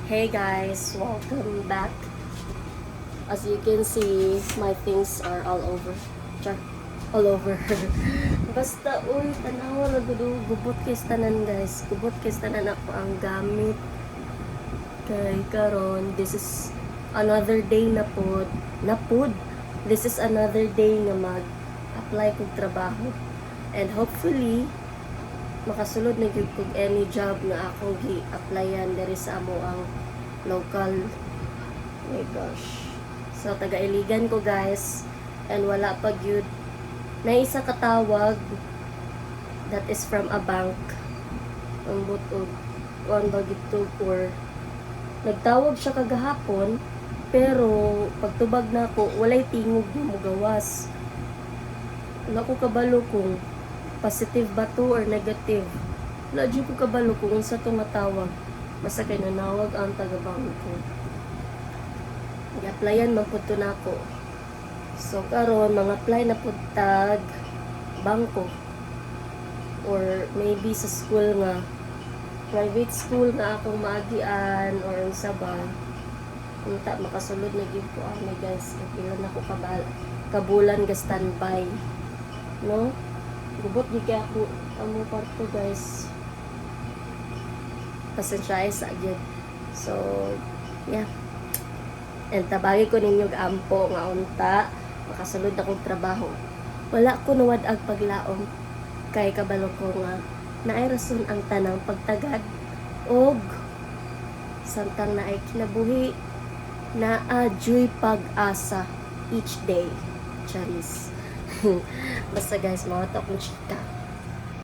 Hey guys, welcome back. As you can see, my things are all over. Char, all over. Basta, uy, tanawa ra gud, oh, gubot kay sa tanan, guys. Gubot kay sa tanan ako ang gamit. Kay karon, this is another day na pod. Na pod. This is another day nga mag-apply kog trabaho. And hopefully, makasulod na gyud kog any job nga akong gi-applyan diri sa amo ang local. Oh my gosh. So, taga-Iligan ko, guys. And wala pa gyud na isa katawag, that is from a bank. Ang butog. Kuan ba gito or nagtawag siya kagahapon, pero pagtubag na ako, walay tingog na mugawas. Wala ko kabalo kung positive ba to or negative. Wala jud ko kabalo kung unsa to nga tawag. Basta kay nanawag ang taga-bangko. I-applyan man pud to nako. So karon mga apply na pud tag bangko or maybe sa school nga private school nga akong maagian or unsa ba. Unta makasulod na gyud ko ani, guys. Kay pila na ko kabal kabulan ga standby. No? Gubot gyud kay ako amo kwarto, guys. Pasensya sa gyud. So, yeah. And tabagi ko ninyo ampo nga unta makasulod na kog trabaho. Wala ko nawad-ag paglaom kay kabalo ko nga naay rason ang tanang pagtagad og samtang naay kinabuhi, naa juy pag-asa each day. Charis. Basta guys, mga to akong chika.